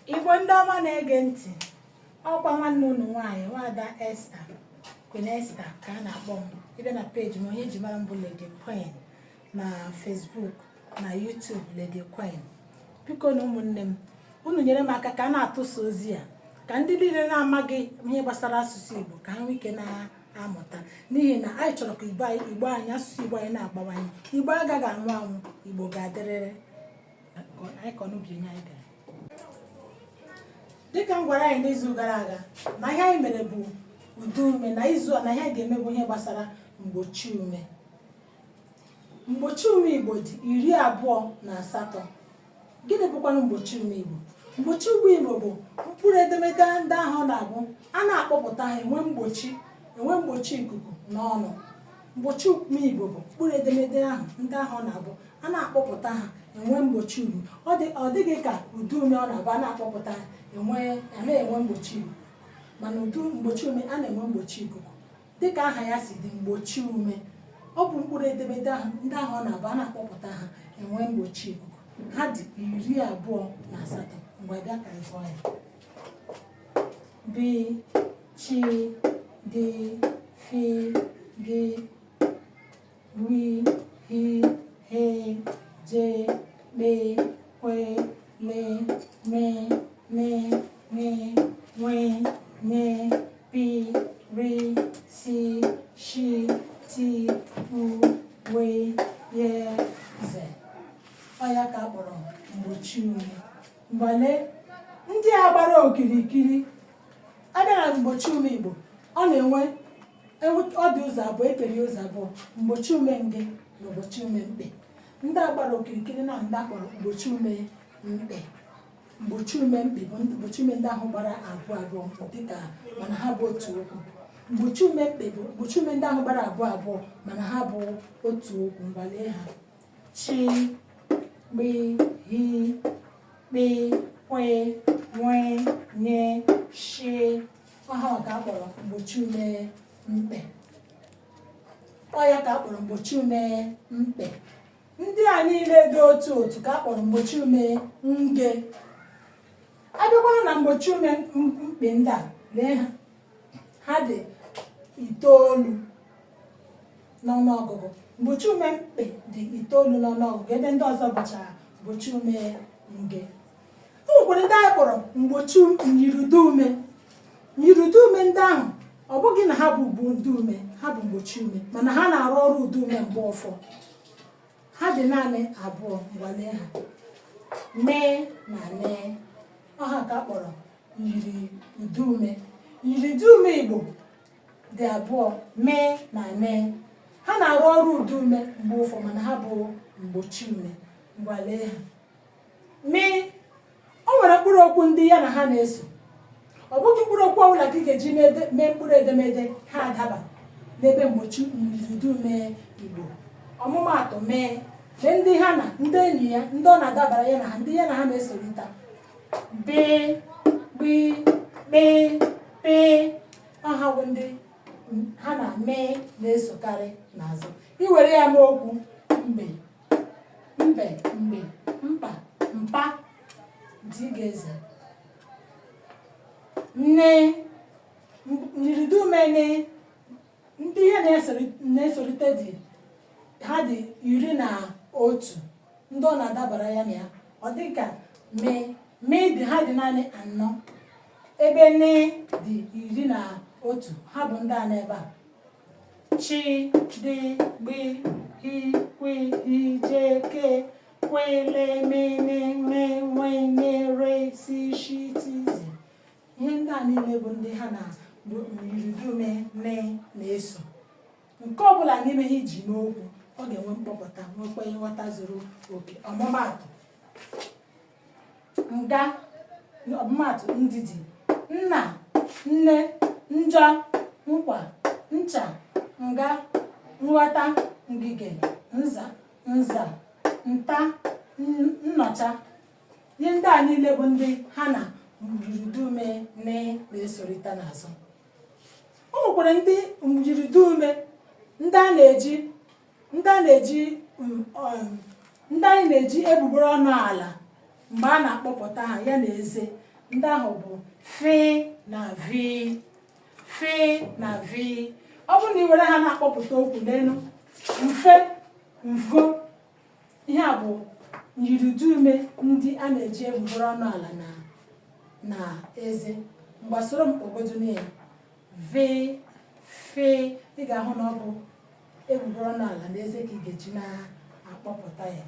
Igbo ndị ọma na-ege ntị, ọkwa nwanne unu nwaanyị, Nwaada Esther, Queen Esther ka a na-akpọ m. Ị bịa na peji m, onye ji mara m bụ Lady Queen na Facebook na YouTube, Lady Queen. Biko na ụmụnne m, unu nyere m aka ka a na-atụsa ozi a, ka ndị niile na-amaghị ihe gbasara asụsụ Igbo ka ha nwee ike na-amụta, n'ihi na anyị chọrọ ka Igbo anyị, Igbo anyị, asụsụ Igbo anyị na-agbawanye. Igbo agaghị anwụ anwụ, Igbo ga-adịrịrị. Anyị kọ n'ubi onye anyị bịara. Dịka m gwara anyị n'izu gara aga na ihe anyị mere bụ ụda ume, na izu a na ihe anyị ga-eme bụ ihe gbasara mgbochi ume. Mgbochi ume Igbo dị 28. Gịnị bụkwanụ mgbochi ume Igbo? Mgbochi ume Igbo bụ mkpụrụ edemede ndị ahụ ọ na-abụ a na-akpọpụta ha, enwe mgbochi ikuku n'ọnụ. Mgbochi ume Igbo bụ mkpụrụ edemede ahụ ndị ahụ ọ na-abụ a na-akpọpụta ha, enwe mgbochi ikuku. Ọ dịghị ka ụda ume ọ na-abụ a na-akpọpụta ha, enwe anaghị enwe mgbochi ikuku, mana ụdị mgbochi ume a na-enwe mgbochi ikuku. Dịka aha ya si dị, mgbochi ume, ọ bụ mkpụrụ edemede ahụ ndị ahụ ọ na-abụ a na-akpọpụta ha, enwe mgbochi ikuku. Ha dị 28. Ngwa, bịa ka anyị gụọ ya: b, ch, d, f, g, w, h, h, j, kp, q, l, m, n, ṅ, nw, ny, p, r, s, sh, t, u, w, y, z. Ọ ya ka a kpọrọ mgbochi ume. Ngwa, lee ndị a gbara okirikiri. A bịa na mgbochi ume Igbo, ọ na-enwe ọ dị ụzọ abụọ, ekere ụzọ abụọ: mgbochi ume nge na mgbochi ume mkpị. Ndị a gbara okirikiri na ndị a kpọrọ mgbochi ume mkpị. Mgbochi ume mkpị bụ mgbochi ume ndị ahụ gbara abụọ abụọ, dịka mana ha bụ otu okwu. Mgbochi ume mkpị bụ mgbochi ume ndị ahụ gbara abụọ abụọ, mana ha bụ otu okwu. Ngwa, lee ha: chi, gbi, hi, kpi, kwe, nwe, nye, shi. Ọ ha ka a kpọrọ mgbochi ume mkpị. Ọ ya ka a kpọrọ mgbochi ume mkpị. Ndị a niile dị otu otu ka a kpọrọ mgbochi ume nge. Abịakwana na mgbochi ume mkpị ndị a, lee ha, ha dị itoolu n'ọnụọgụgụ. Mgbochi ume mkpị dị itoolu n'ọnụọgụgụ, ebe ndị ọzọ bụchara mgbochi ume nge. O nwekwara ndị anyị kpọrọ mgbochi myiriụda ume. Myiriụda ume ndị ahụ, ọ bụghị na ha bụ ụda ume, ha bụ mgbochi ume, mana ha na-arụ ọrụ ụda ume mgbe ụfọ. Ha dị naanị abụọ. Ngwa, lee ha: mee na nee. Ọ ha ka a kpọrọ myiri ụda ume. Myiri ụda ume Igbo dị abụọ, mee na nee. Ha na-arụ ọrụ ụda ume mgbe ụfọ, mana ha bụ mgbochi ume. Ngwa, lee ha: mee. O nwere mkpụrụ okwu ndị ya na ha na-eso. Ọ bụghị mkpụrụ okwu ọbụla ka ị ga-eji mee mkpụrụ edemede ha adaba n'ebe mgbochi myiriụda ume Igbo. Ọmụmaatụ, mee. Lee ndị ha na ndị enyi ya, ndị ọ na-adabara ya na ha, ndị ya na ha na-esorita: b, gb, kp, p. Ọ ha bụ ndị ha na mee na-esokarị n'azụ. Iwere ya mee okwu: mgbe, mbe, mgbe, mkpa, mpa, dị ga-eze. Nne, myiriụda ume ne, ndị ihe na-esorite dị, ha dị 11, ndị ọ na-adabara ya na ya. Ọ dị ka mee. Mee dị, ha dị naanị anọ, ebe ne dị 11. Ha bụ ndị a n'ebe a: chi, dị, gbi, hi, kwi, hi, je, ke, kwe, le, me, ne, nwe, nwe, nye, re, si, shi, ti, zi. Ihe ndị a niile bụ ndị ha na myiriụda ume ne na-eso. Nke ọbụla n'ime ha iji mee okwu, ọ ga-enwe mkpọpụta, nwekwa nghọta zuru oke. Ọmụmaatụ, nga. Ọmụmaatụ, ndidi, nna, nne, njọ, nkwa, ncha, nga, nghọta, ngige, nza, nza, nta, nnọcha. Ihe ndị a niile bụ ndị ha na myiriụda ume ne na-esorịta n'azụ. O nwekwara ndị myiriụda ume Ndị a na-eji ndị a na-eji ndị anyị na-eji egbugbere ọnụ ala mgbe a na-akpọpụta ha ya na eze, ndị ahụ bụ f na v, f na v. Ọ bụrụ na ị were ha na-akpọpụta okwu n'elu, mfe, mvo. Ihe a bụ myiriụdaume ndị a na-eji egbugbere ọnụ ala na eze. Ngwa, soro m kpọgodu ya: v, f. Ị ga-ahụ na ọ bụ egbugbere ọnụ ala na eze ka ị ga-eji na-akpọpụta ya.